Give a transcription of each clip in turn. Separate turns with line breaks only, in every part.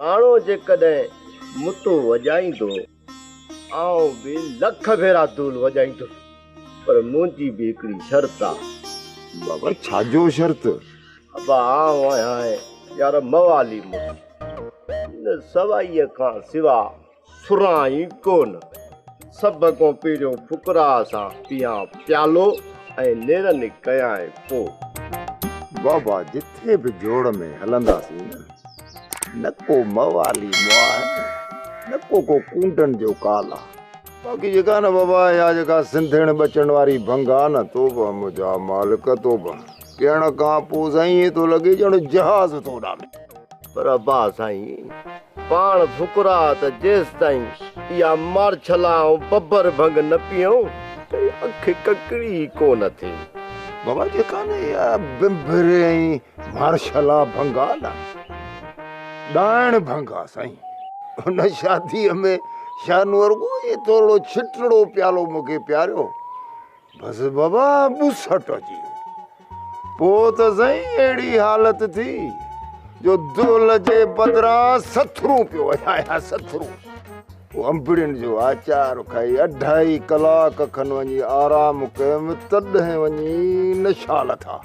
راڻو جيڪڏهن متو وڄائيندو، آئون به لک ڀيرا دول وڄائيندس، پر منهنجي به هڪڙي شرط آ.
بابا ڇا جو شرط؟
ابا آئون آهيان يار موالي مڙس، ان سوائيء کان سوا سران ئي ڪونه. سڀ کان پهريون فقراء سان پيان پيالو ۽ نيرن ڪيانء پوء.
بابا جٿي به جوڙ ۾ هلنداسين نه، نه ڪو موالي مئا آهن، نه ڪو ڪو ڪونڊن جو ڪال آ. باقي جيڪا نه بابا اها جيڪا سنڌيڻ ٻچن واري ڀنگ آ نه، توبه منهنجا مالڪ توبه. پيئڻ کان پوء سائين ائين ٿو لڳي ڄڻ جهاز ٿو اڏامي.
پر ابا سائين پاڻ فقراء ته جيستائين اها مارڇلا ۽ ببر ڀنگ نه پيئون ته اک ڪڪڙي ئي ڪو نه ٿئي.
بابا جيڪا نه اها بمبري ۽ مارشلا ڀنگ آ نه، ڏائڻ ڀنگ آ سائين. ان شاديء ۾ شانوء رڳو ائين ٿورڙو ڇٽڙو پيالو مون کي پياريو. بس بابا ٻوسٽ اچي ويو. پوء ته سائين اهڙي حالت ٿي جو دهل جي بدران سٿرون پيو وڄايان سٿرون. پوء انبڙين جو آچار کائي اڍائي ڪلاڪ کن وڃي آرام ڪيم تڏهن وڃي نشا لٿا.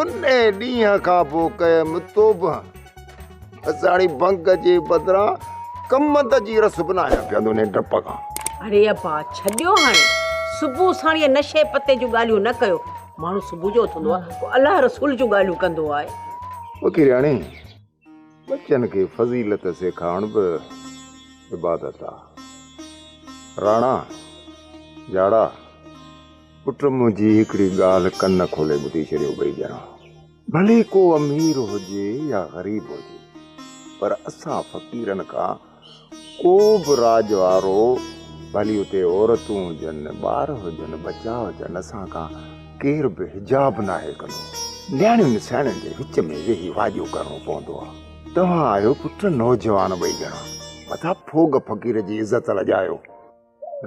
انهي ڏينهن کان پوء ڪيم توبهه. بس هاڻي ڀنگ جي بدران ڪمند جي رس به ناهيان پيئندو انهي ڊپ کان.
اڙي ابا ڇڏيو هاڻي صبح ساڻ اهي نشي پتي جون ڳالهيون نه ڪيو. ماڻهو صبح جو اٿندو آهي پوء الله رسول جون ڳالهيون ڪندو آهي.
فقيرياڻي ٻچن کي فضيلت سيکارڻ به عبادت آ. راڻا جاڙا پٽ منهنجي هڪڙي ڳالهه ڪن کولي ٻڌي ڇڏيو ٻئي ڄڻا. ڀلي ڪو امير هجي يا غريب هجي پر اسان فقيرن کان ڪو به راڄ وارو ڀلي اتي عورتون هجن، ٻار هجن، ٻچا هجن اسان کان ڪير به حجاب ناهي ڪندو. نياڻين سياڻين جي وچ ۾ ويهي واڄو ڪرڻو پوندو آ. توهان آهيو پٽ نوجوان ٻئي ڄڻا مٿان ڦوڳ فقير جي عزت لڄايو.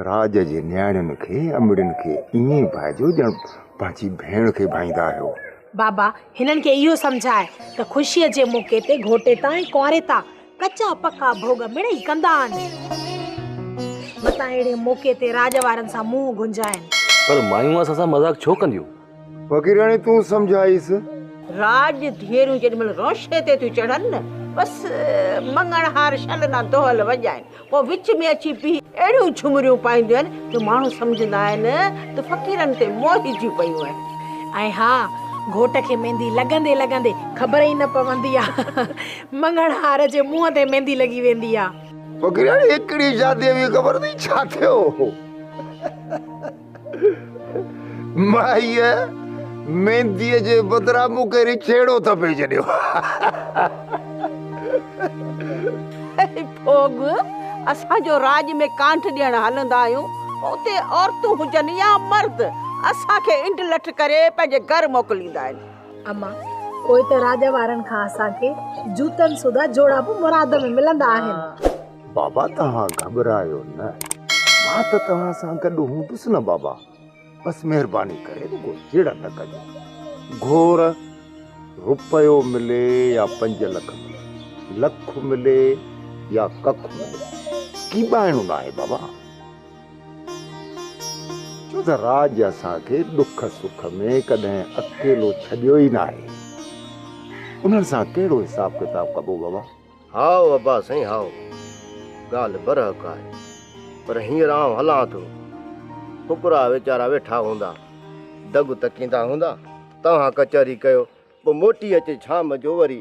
راڄ جي نياڻين کي، امڙين کي ائين ڀائجو ڄڻ پنهنجي ڀيڻ کي ڀائيندا آهيو.
بابا هنن کي اهو سمجهاء ته خوشيء جي موقعي تي گهوٽيتا ۽ ڪنواريتا ڪچا پڪا ڀوڳ مڙئي ڪندا آهن. متان اهڙي موقعي تي راڄ وارن سان منهن گهنجائين.
پر مايون اسان سان مذاق ڇو ڪنديون؟
فقيرياڻي تون سمجهائيس.
راڄ ڌيئرون جيڏي مهل روشي تي ٿيون چڙهن نه، بس مڱڻهار شل نه دهل وڄائين. پوء وچ ۾ اچي بيهي اهڙيون جهمريون پائينديون آهن جو ماڻهو سمجهندا آهن ته فقيرن تي موهجي پيون آهن.
۽ ها، گهوٽ کي ميندي لڳندي لڳندي خبر ئي نه پوندي آ. مڱڻهار جي منهن تي ميندي لڳي ويندي آ.
فقيرياڻي هڪڙي شاديء ۾ خبر اٿئي ڇا ٿيو هو؟ مائيء مينديء جي بدران مون کي رڇيڙو ٿڦي ڇڏيو.
اي ڦوڳ، اسان جو راڄ ۾ ڪانٺ ڏيڻ هلندا آهيون، اتي عورتون هجن يا مرد، اسان کي انڊلٺ ڪري پنهنجي گهر موڪليندا آهن.
اما، پوء ته راڄ وارن کان اسان کي جوتن سوڌا جوڙا به مراد ۾ ملندا آهن.
بابا توهان گهٻرايو نه، مان ته توهان سان گڏ هوندس نه بابا، بس مهرباني ڪري رڳو چڙ نه ڪجو. گهور رپيو ملي يا 5 لک ملي، لک ملي يا ڪک ملي، ڪيٻائڻو ناهي بابا. ڇو ته راڄ اسان کي ڏک سک ۾ ڪڏهن اڪيلو ڇڏيو ئي ناهي. انهن سان ڪهڙو حساب ڪتاب ڪبو بابا؟
هائو ابا سائين هائو، ڳالهه برحق آهي، پر هينئر آئون هلان ٿو. فقراء ويچارا ويٺا هوندا، دڳ تڪيندا هوندا، توهان ڪچهري ڪيو، پوء موٽي اچي شام جو وري